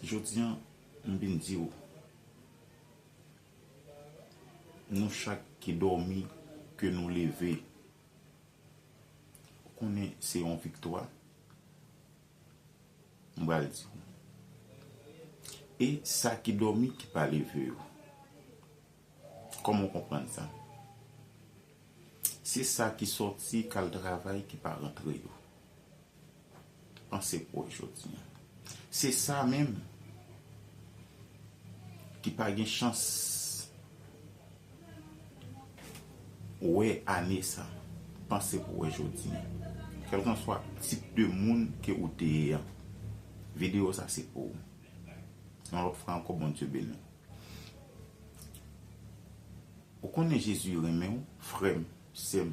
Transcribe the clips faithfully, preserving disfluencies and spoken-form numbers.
Jodi a, m vin di w, nou chak ki dòmi, ke nou leve, ou konnen se yon viktwa, m pral di w. E sa ki dòmi ki pa leve yo, kòman w konprann sa? Se sa ki sòti k al travay ki pa rantre yo. Panse pou w jodi a. Se sa menm ki pa gen chans wè ane sa. Panse pou w jodi a. Kèlkanswa tip de moun ke ou te ye a, videyo sa se pou ou. Yon lòt fwa ankò, Bondye beni w. Ou konnen Jezi renmen w, frè m, sè m,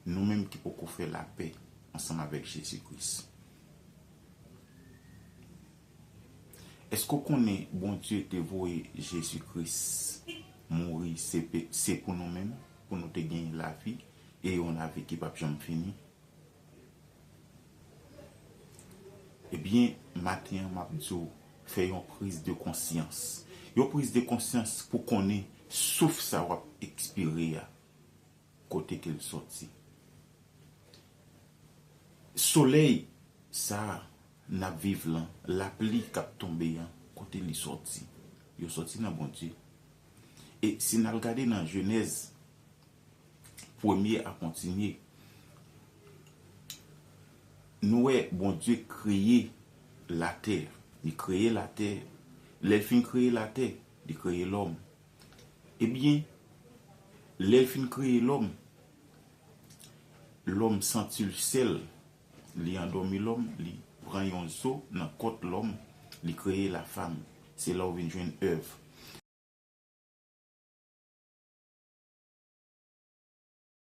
nou menm ki poko fè lapè ansanm avèk Jezi Kris. Èske w konnen Bondye te voye Jezi Kris mouri, se pe- se pou nou menm, pou nou te genyen lavi, e yon lavi ki p ap janm fini? Ebyen, maten an, m ap di w, fè yon priz de konsyans. Yon priz de konsyans pou konnen souf sa w ap ekspire a, kote ke l sòti. Solèy sa a n ap viv lan, lapli k ap tonbe an, kote li sòti? Yo sòti nan Bondye. E si n al gade nan Jenèz, premye a kontinye, nou wè Bondye kreye latè. Li kreye latè. Lè l fin kreye latè, li kreye lòm. Ebyen, lè l fin kreye lòm, lòm santi l sèl. Li andòmi lòm, li pran yon zo nan kòt lòm, li kreye lafanm. Se la w vin jwenn Èv.